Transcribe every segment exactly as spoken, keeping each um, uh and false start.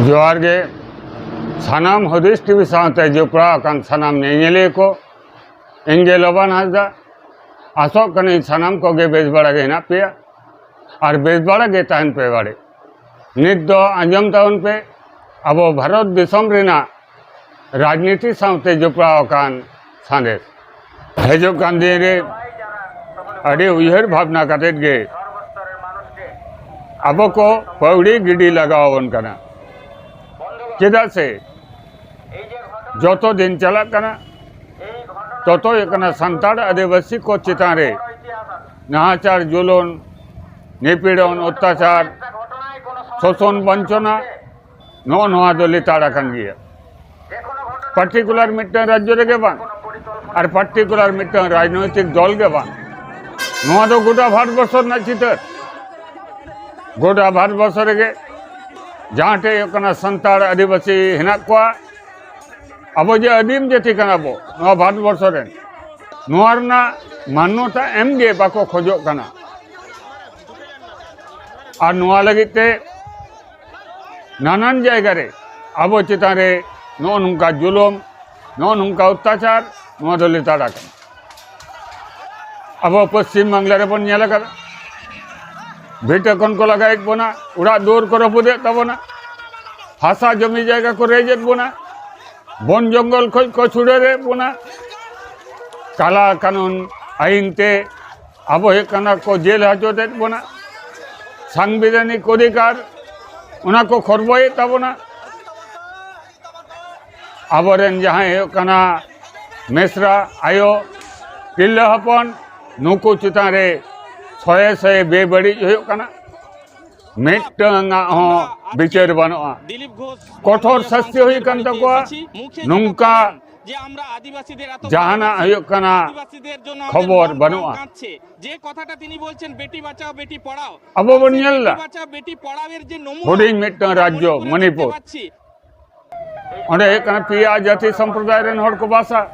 ᱡᱚᱦᱟᱨ ᱜᱮ ᱥᱟᱱᱟᱢ ᱦᱩᱫᱤᱥ ᱴᱤᱵᱷᱤ ᱥᱟᱶᱛᱮ ᱡᱚᱯᱲᱟᱣ ᱟᱠᱟᱱ ᱥᱟᱱᱟᱢ ᱧᱮᱧᱮᱞᱤᱭᱟᱹ ᱠᱚ᱾ ᱤᱧ ᱜᱮ ᱞᱚᱵᱟᱱ ᱦᱟᱸᱥᱫᱟ᱾ ᱟᱥᱚᱜ ᱠᱟᱹᱱᱟᱹᱧ ᱥᱟᱱᱟᱢ ᱠᱚᱜᱮ ᱵᱮᱥ ᱵᱟᱲᱟ ᱜᱮ ᱦᱮᱱᱟᱜ ᱯᱮᱭᱟ ᱟᱨ ᱵᱮᱥ ᱵᱟᱲᱟ ᱜᱮ ᱛᱟᱦᱮᱱ ᱯᱮ ᱵᱟᱲᱮ᱾ ᱱᱤᱛ ᱫᱚ ᱟᱸᱡᱚᱢ ᱛᱟᱵᱚᱱ ᱯᱮ ᱟᱵᱚ ᱵᱷᱟᱨᱚᱛ ᱫᱤᱥᱚᱢ ᱨᱮᱱᱟᱜ ᱨᱟᱡᱽᱱᱤᱛᱤ ᱥᱟᱶᱛᱮ ᱡᱚᱯᱲᱟᱣ ᱟᱠᱟᱱ ᱥᱟᱸᱫᱮᱥ᱾ ᱦᱤᱡᱩᱜ ᱠᱟᱱ ᱫᱤᱱ ᱨᱮ ᱟᱹᱰᱤ ᱩᱭᱦᱟᱹᱨ ᱵᱷᱟᱵᱽᱱᱟ ᱠᱟᱛᱮᱫ ᱜᱮ ᱟᱵᱚ ᱠᱚ ᱯᱟᱹᱣᱲᱤ ᱜᱤᱰᱤ ᱞᱟᱜᱟᱣ ᱟᱵᱚᱱ ᱠᱟᱱᱟ᱾ ᱪᱮᱫᱟᱜ ᱥᱮ ᱡᱚᱛᱚ ᱫᱤᱱ ᱪᱟᱞᱟᱜ ᱠᱟᱱᱟ, ᱛᱚᱛᱚ ᱦᱩᱭᱩᱜ ᱠᱟᱱᱟ ᱥᱟᱱᱛᱟᱲ ᱟᱹᱫᱤᱵᱟᱹᱥᱤ ᱠᱚ ᱪᱮᱛᱟᱱ ᱨᱮ ᱱᱟᱦᱟᱪᱟᱨ, ᱡᱩᱞᱩᱱ, ᱱᱤᱯᱤᱲᱚᱱ, ᱚᱛᱛᱟᱪᱟᱨ, ᱥᱳᱥᱚᱱ, ᱵᱚᱧᱪᱚᱱᱟ, ᱱᱚᱜᱼᱚ ᱱᱚᱣᱟ ᱫᱚ ᱞᱮᱛᱟᱲ ᱟᱠᱟᱱ ᱜᱮᱭᱟ᱾ ᱯᱟᱨᱴᱤᱠᱩᱞᱟᱨ ᱢᱤᱫᱴᱟᱝ ᱨᱟᱡᱽᱡᱚ ᱨᱮᱜᱮ ᱵᱟᱝ, ᱟᱨ ᱯᱟᱨᱴᱤᱠᱩᱞᱟᱨ ᱢᱤᱫᱴᱟᱝ ᱨᱟᱡᱽᱱᱳᱭᱛᱤᱠ ᱫᱚᱞ ᱜᱮ ᱵᱟᱝ, ᱱᱚᱣᱟ ᱫᱚ ᱜᱚᱴᱟ ᱵᱷᱟᱨᱚᱛᱵᱚᱨᱥᱚ ᱨᱮᱱᱟᱜ ᱪᱤᱛᱟᱹᱨ᱾ ᱜᱚᱴᱟ ᱵᱷᱟᱨᱚᱛᱵᱚᱨᱥᱚ ᱨᱮᱜᱮ ᱡᱟᱦᱟᱸ ᱴᱷᱮᱡ ᱦᱩᱭᱩᱜ ᱠᱟᱱᱟ ᱥᱟᱱᱛᱟᱲ ᱟᱹᱫᱤᱵᱟᱹᱥᱤ ᱦᱮᱱᱟᱜ ᱠᱚᱣᱟ, ᱟᱵᱚ ᱡᱮ ᱟᱹᱫᱤᱢ ᱡᱟᱹᱛᱤ ᱠᱟᱱᱟ ᱵᱚ ᱱᱚᱣᱟ ᱵᱷᱟᱨᱚᱛᱵᱚᱨᱥᱚ ᱨᱮᱱ, ᱱᱚᱣᱟ ᱨᱮᱱᱟᱜ ᱢᱟᱱᱱᱚᱛᱟ ᱮᱢ ᱜᱮ ᱵᱟᱠᱚ ᱠᱷᱚᱡᱚᱜ ᱠᱟᱱᱟ᱾ ᱟᱨ ᱱᱚᱣᱟ ᱞᱟᱹᱜᱤᱫ ᱛᱮ ᱱᱟᱱᱟᱱ ᱡᱟᱭᱜᱟ ᱨᱮ ᱟᱵᱚ ᱪᱮᱛᱟᱱ ᱨᱮ ᱱᱚᱜᱼᱚ ᱱᱚᱝᱠᱟ ᱡᱩᱞᱩᱢ, ᱱᱚᱜᱼᱚ ᱱᱚᱝᱠᱟ ᱚᱛᱛᱟᱪᱟᱨ, ᱱᱚᱣᱟ ᱫᱚ ᱞᱮᱛᱟᱲ ᱟᱠᱟᱱᱟ᱾ ᱟᱵᱚ ᱯᱚᱥᱪᱤᱢ ᱵᱟᱝᱞᱟ ᱨᱮᱵᱚᱱ ᱧᱮᱞ ᱟᱠᱟᱫᱟ, ᱵᱷᱤᱴᱟᱹ ᱠᱷᱚᱱ ᱠᱚ ᱞᱟᱜᱟᱭᱮᱫ ᱵᱚᱱᱟ, ᱚᱲᱟᱜ ᱫᱩᱣᱟᱹᱨ ᱠᱚ ᱨᱟᱹᱯᱩᱫᱮᱫ ᱛᱟᱵᱚᱱᱟ, ᱦᱟᱥᱟ ᱡᱚᱢᱤ ᱡᱟᱭᱜᱟ ᱠᱚ ᱨᱮᱡᱮᱫ ᱵᱚᱱᱟ, ᱵᱚᱱ ᱡᱚᱝᱜᱚᱞ ᱠᱷᱚᱡ ᱠᱚ ᱪᱷᱩᱰᱟᱹᱨᱮᱫ ᱵᱚᱱᱟ, ᱠᱟᱞᱟ ᱠᱟᱹᱱᱩᱱ ᱟᱹᱭᱤᱱ ᱛᱮ ᱟᱵᱚ ᱦᱩᱭᱩᱜ ᱠᱟᱱᱟ ᱠᱚ ᱡᱮᱞ ᱦᱟᱡᱚᱛᱮᱫ ᱵᱚᱱᱟ, ᱥᱟᱝᱵᱤᱫᱷᱟᱱᱤᱠ ᱚᱫᱷᱤᱠᱟᱨ ᱚᱱᱟ ᱠᱚ ᱠᱷᱚᱨᱵᱚᱭᱮᱫ ᱛᱟᱵᱚᱱᱟ᱾ ᱟᱵᱚᱨᱮᱱ ᱡᱟᱦᱟᱸᱭ ᱦᱩᱭᱩᱜ ᱠᱟᱱᱟ ᱢᱮᱥᱨᱟ ᱟᱭᱳ, ᱛᱤᱨᱞᱟᱹ ᱦᱚᱯᱚᱱ, ᱱᱩᱠᱩ ᱪᱮᱛᱟᱱ ᱨᱮ ᱥᱚᱭᱮ ᱥᱚᱭᱮ ᱵᱮᱵᱟᱹᱲᱤᱡ ᱦᱩᱭᱩᱜ ᱠᱟᱱᱟ᱾ ᱢᱤᱫᱴᱟᱝ ᱟᱜ ᱦᱚᱸ ᱵᱤᱪᱟᱹᱨ ᱵᱟᱹᱱᱩᱜᱼᱟ᱾ ᱫᱤᱞᱤᱯ ᱜᱷᱳষ ᱠᱚᱴᱷᱳᱨ ᱥᱟᱥᱛᱤ ᱦᱩᱭ ᱠᱟᱱ ᱛᱟᱠᱚᱣᱟ᱾ ᱱᱚᱝᱠᱟ ᱡᱟᱦᱟᱱᱟᱜ ᱦᱩᱭᱩᱜ ᱠᱟᱱᱟ ᱠᱷᱚᱵᱚᱨ ᱵᱟᱹᱱᱩᱜᱼᱟ᱾ যে কথাটা তিনি বলছেন, বেটি বাঁচাও বেটি পড়াও, ᱟᱵᱚ ᱵᱚᱱ ᱧᱮᱞ ᱮᱫᱟ, ᱵᱮᱴᱤ ᱯᱟᱲᱷᱟᱣ ᱮᱨ ᱡᱮ ᱱᱚᱢᱩᱱᱟ, ᱦᱩᱰᱤᱧ ᱢᱤᱫᱴᱟᱝ ᱨᱟᱡᱽᱡᱚ ᱢᱚᱱᱤᱯᱩᱨ, ᱚᱸᱰᱮ ᱦᱩᱭᱩᱜ ᱠᱟᱱᱟ ᱯᱮᱭᱟ ᱡᱟᱹᱛᱤ ᱥᱚᱢᱯᱨᱚᱫᱟᱭ ᱨᱮᱱ ᱦᱚᱲ ᱠᱚ ᱵᱟᱥᱟ᱾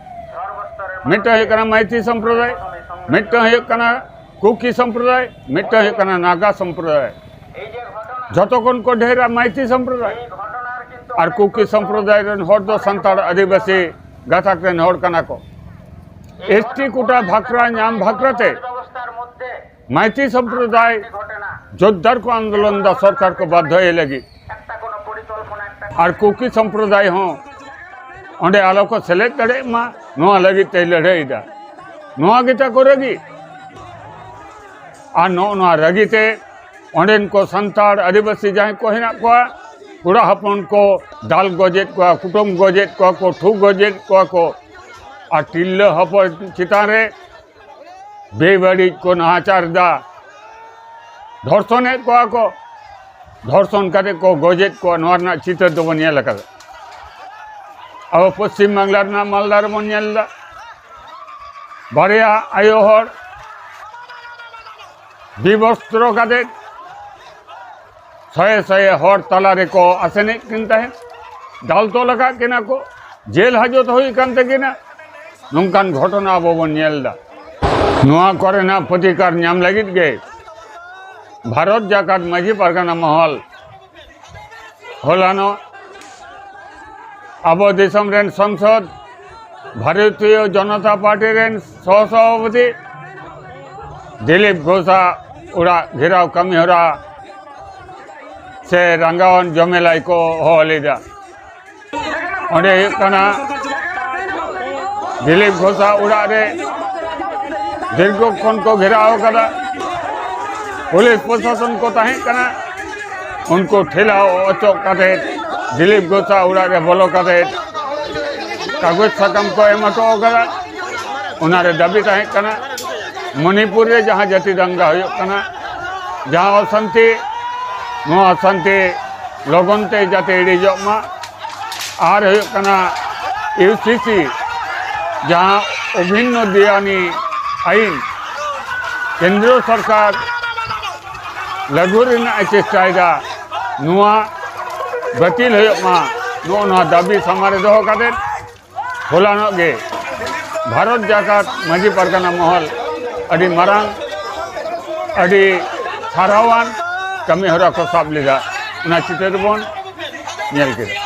ᱢᱤᱫᱴᱟᱝ ᱦᱩᱭᱩᱜ ᱠᱟᱱᱟ ᱢᱟᱭᱛᱤ ᱥᱚᱢᱯᱨᱚᱫᱟᱭ, ᱢᱤᱫᱴᱟᱝ ᱦᱩᱭᱩᱜ ᱠᱟᱱᱟ ᱠᱩᱠᱤ ᱥᱚᱢᱯᱨᱚᱫᱟᱭ, ᱢᱤᱫᱴᱟᱝ ᱦᱩᱭᱩᱜ ᱠᱟᱱᱟ ᱱᱟᱜᱟ ᱥᱚᱢᱯᱨᱚᱫᱟᱭ᱾ ᱡᱚᱛᱚ ᱠᱷᱚᱱ ᱠᱚ ᱰᱷᱮᱨᱟ ᱢᱟᱭᱛᱤ ᱥᱚᱢᱯᱨᱚᱫᱟᱭ᱾ ᱟᱨ ᱠᱩᱠᱤ ᱥᱚᱢᱯᱨᱚᱫᱟᱭ ᱨᱮᱱ ᱦᱚᱲ ᱫᱚ ᱥᱟᱱᱛᱟᱲ ᱟᱹᱫᱤᱵᱟᱹᱥᱤ ᱜᱟᱛᱟᱠ ᱨᱮᱱ ᱦᱚᱲ ᱠᱟᱱᱟ ᱠᱚ᱾ ᱮᱥ ᱴᱤ ᱠᱳᱴᱟ ᱵᱷᱟᱠᱨᱟ ᱧᱟᱢ ᱵᱷᱟᱠᱨᱟ ᱛᱮ ᱢᱟᱹᱭᱛᱤ ᱥᱚᱢᱯᱨᱚᱫᱟᱭ ᱡᱳᱨᱫᱟᱨ ᱠᱚ ᱟᱱᱫᱳᱞᱚᱱ ᱫᱟ ᱥᱚᱨᱠᱟᱨ ᱠᱚ ᱵᱟᱫᱽᱫᱷᱚ ᱮ ᱞᱟᱹᱜᱤᱫ᱾ ᱟᱨ ᱠᱩᱠᱤ ᱥᱚᱢᱯᱨᱚᱫᱟᱭ ᱦᱚᱸ ᱚᱸᱰᱮ ᱟᱞᱚ ᱠᱚ ᱥᱮᱞᱮᱫ ᱫᱟᱲᱮᱭᱟᱜ ᱢᱟ, ᱱᱚᱣᱟ ᱞᱟᱹᱜᱤᱫ ᱛᱮᱭ ᱞᱟᱹᱲᱦᱟᱹᱭ ᱮᱫᱟ᱾ ᱱᱚᱣᱟ ᱜᱮ ᱛᱟᱠᱚ ᱨᱟᱹᱜᱤ᱾ ᱟᱨ ᱱᱚᱜᱼᱚ ᱱᱚᱣᱟ ᱨᱟᱹᱜᱤ ᱛᱮ ᱚᱸᱰᱮᱱ ᱠᱚ ᱥᱟᱱᱛᱟᱲ ᱟᱹᱫᱤᱵᱟᱹᱥᱤ ᱡᱟᱦᱟᱸᱭ ᱠᱚ ᱦᱮᱱᱟᱜ ᱠᱚᱣᱟ, ᱠᱚᱲᱟ ᱦᱚᱯᱚᱱ ᱠᱚ ᱫᱟᱞ ᱜᱚᱡᱮᱫ ᱠᱚᱣᱟ, ᱠᱩᱴᱟᱹᱢ ᱜᱚᱡᱮᱫ ᱠᱚᱣᱟ ᱠᱚ, ᱴᱷᱩ ᱜᱚᱡᱮᱫ ᱠᱚᱣᱟ ᱠᱚ, ᱟᱨ ᱛᱤᱨᱞᱟᱹ ᱦᱚᱯᱚᱱ ᱪᱮᱛᱟᱱ ᱨᱮ ᱵᱮᱵᱟᱹᱲᱤᱡ ᱠᱚ ᱱᱟᱦᱟᱪᱟᱨ ᱮᱫᱟ, ᱫᱷᱚᱨᱥᱚᱱᱮᱫ ᱠᱚᱣᱟ ᱠᱚ, ᱫᱷᱚᱨᱥᱚᱱ ᱠᱟᱛᱮ ᱠᱚ ᱜᱚᱡᱮᱫ ᱠᱚᱣᱟ᱾ ᱱᱚᱣᱟ ᱨᱮᱱᱟᱜ ᱪᱤᱛᱟᱹᱨ ᱫᱚᱵᱚᱱ ᱧᱮᱞ ᱟᱠᱟᱫᱟ᱾ ᱟᱵᱚ ᱯᱚᱥᱪᱤᱢ ᱵᱟᱝᱞᱟ ᱨᱮᱱᱟᱜ ᱢᱟᱞᱫᱟ ᱨᱮᱵᱚᱱ ᱧᱮᱞ ᱮᱫᱟ, ᱵᱟᱨᱭᱟ ᱟᱭᱳ ᱦᱚᱲ ᱵᱤᱵᱚᱥᱛᱨᱚ ᱠᱟᱛᱮ ᱥᱚᱭᱮ ᱥᱚᱭᱮ ᱦᱚᱲ ᱛᱟᱞᱟ ᱨᱮᱠᱚ ᱟᱥᱮᱱᱮᱫ ᱠᱤᱱ ᱛᱟᱦᱮᱸᱫ, ᱫᱟᱞ ᱛᱚᱞ ᱟᱠᱟᱫ ᱠᱤᱱᱟ ᱠᱚ, ᱡᱮᱞ ᱦᱟᱡᱚᱛ ᱦᱩᱭ ᱟᱠᱟᱱ ᱛᱟᱹᱠᱤᱱᱟ᱾ ᱱᱚᱝᱠᱟᱱ ᱜᱷᱚᱴᱚᱱᱟ ᱟᱵᱚ ᱵᱚᱱ ᱧᱮᱞ ᱮᱫᱟ᱾ ᱱᱚᱣᱟ ᱠᱚᱨᱮᱱᱟᱜ ᱯᱨᱚᱛᱤᱠᱟᱨ ᱧᱟᱢ ᱞᱟᱹᱜᱤᱫ ᱜᱮ ᱵᱷᱟᱨᱚᱛ ᱡᱟᱠᱟᱛ ᱢᱟᱹᱡᱷᱤ ᱯᱟᱨᱜᱟᱱᱟ ᱢᱚᱦᱚᱞ ᱦᱚᱞᱟᱱᱚᱜ ᱟᱵᱚ ᱫᱤᱥᱚᱢ ᱨᱮᱱ ᱥᱚᱝᱥᱚᱫ, ᱵᱷᱟᱨᱚᱛᱤᱭᱚ ᱡᱚᱱᱚᱛᱟ ᱯᱟᱨᱴᱤ ᱨᱮᱱ ᱥᱚᱦᱚ ᱥᱚᱵᱷᱟᱯᱚᱛᱤ ᱫᱤᱞᱤᱯ ᱜᱷᱳᱥᱟᱜ ᱚᱲᱟᱜ ᱜᱷᱮᱨᱟᱣ ᱠᱟᱹᱢᱤ ᱦᱚᱨᱟ ᱥᱮ ᱨᱟᱸᱜᱟᱣᱟᱱ ᱡᱚᱢᱮᱞᱟᱭ ᱠᱚ ᱦᱚᱦᱚ ᱞᱮᱫᱟ᱾ ᱚᱸᱰᱮ ᱦᱩᱭᱩᱜ ᱠᱟᱱᱟ ᱫᱤᱞᱤᱯ ᱜᱷᱳᱥᱟᱜ ᱚᱲᱟᱜ ᱨᱮ ᱫᱤᱨᱜᱷᱚ ᱠᱷᱚᱱ ᱠᱚ ᱜᱷᱮᱨᱟᱣ ᱟᱠᱟᱫᱟ᱾ ᱯᱩᱞᱤᱥ ᱯᱨᱚᱥᱟᱥᱚᱱ ᱠᱚ ᱛᱟᱦᱮᱸ ᱠᱟᱱᱟ, ᱩᱱᱠᱩ ᱴᱷᱮᱞᱟᱣ ᱚᱪᱚᱜ ᱠᱟᱛᱮ ᱫᱤᱞᱤᱯ ᱜᱷᱳᱥᱟᱜ ᱚᱲᱟᱜ ᱨᱮ ᱵᱚᱞᱚ ᱠᱟᱛᱮ ᱠᱟᱜᱚᱡᱽ ᱥᱟᱠᱟᱢ ᱠᱚ ᱮᱢ ᱦᱚᱴᱚ ᱟᱠᱟᱫᱟ᱾ ᱚᱱᱟᱨᱮ ᱫᱟᱹᱵᱤ ᱛᱟᱦᱮᱸ ᱠᱟᱱᱟ, ᱢᱚᱱᱤᱯᱩᱨ ᱨᱮ ᱡᱟᱦᱟᱸ ᱡᱟᱹᱛᱤ ᱫᱟᱝᱜᱟ ᱦᱩᱭᱩᱜ ᱠᱟᱱᱟ, ᱡᱟᱦᱟᱸ ᱚᱥᱟᱱᱛᱤ, ᱱᱚᱣᱟ ᱚᱥᱟᱱᱛᱤ ᱞᱚᱜᱚᱱ ᱛᱮ ᱡᱟᱛᱮ ᱤᱲᱤᱡᱚᱜ ᱢᱟ᱾ ᱟᱨ ᱦᱩᱭᱩᱜ ᱠᱟᱱᱟ ᱤᱭᱩ ᱥᱤ ᱥᱤ, ᱡᱟᱦᱟᱸ ᱚᱵᱷᱤᱱᱱᱚ ᱫᱤᱭᱟᱱᱤ ᱟᱭᱤᱱ ᱠᱮᱱᱫᱨᱚ ᱥᱚᱨᱠᱟᱨ ᱞᱟᱹᱜᱩ ᱨᱮᱱᱟᱜ ᱮ ᱪᱮᱥᱴᱟᱭᱮᱫᱟ, ᱱᱚᱣᱟ ᱵᱟᱹᱛᱤᱞ ᱦᱩᱭᱩᱜ ᱢᱟ᱾ ᱱᱚᱜᱼᱚ ᱱᱚᱣᱟ ᱫᱟᱹᱵᱤ ᱥᱟᱢᱟᱝ ᱨᱮ ᱫᱚᱦᱚ ᱠᱟᱛᱮ ᱦᱚᱞᱟᱱᱚᱜ ᱜᱮ ᱵᱷᱟᱨᱚᱛ ᱡᱟᱠᱟᱛ ᱢᱟᱹᱡᱷᱤ ᱯᱟᱨᱜᱟᱱᱟ ᱢᱚᱦᱚᱞ ᱟᱹᱰᱤ ᱢᱟᱨᱟᱝ, ᱟᱹᱰᱤ ᱥᱟᱨᱦᱟᱣᱟᱱ ᱠᱟᱹᱢᱤ ᱦᱚᱨᱟ ᱠᱚ ᱥᱟᱵ ᱞᱮᱫᱟ᱾ ᱚᱱᱟ ᱪᱤᱛᱟᱹᱨ ᱵᱚᱱ ᱧᱮᱞ ᱠᱮᱫᱟ᱾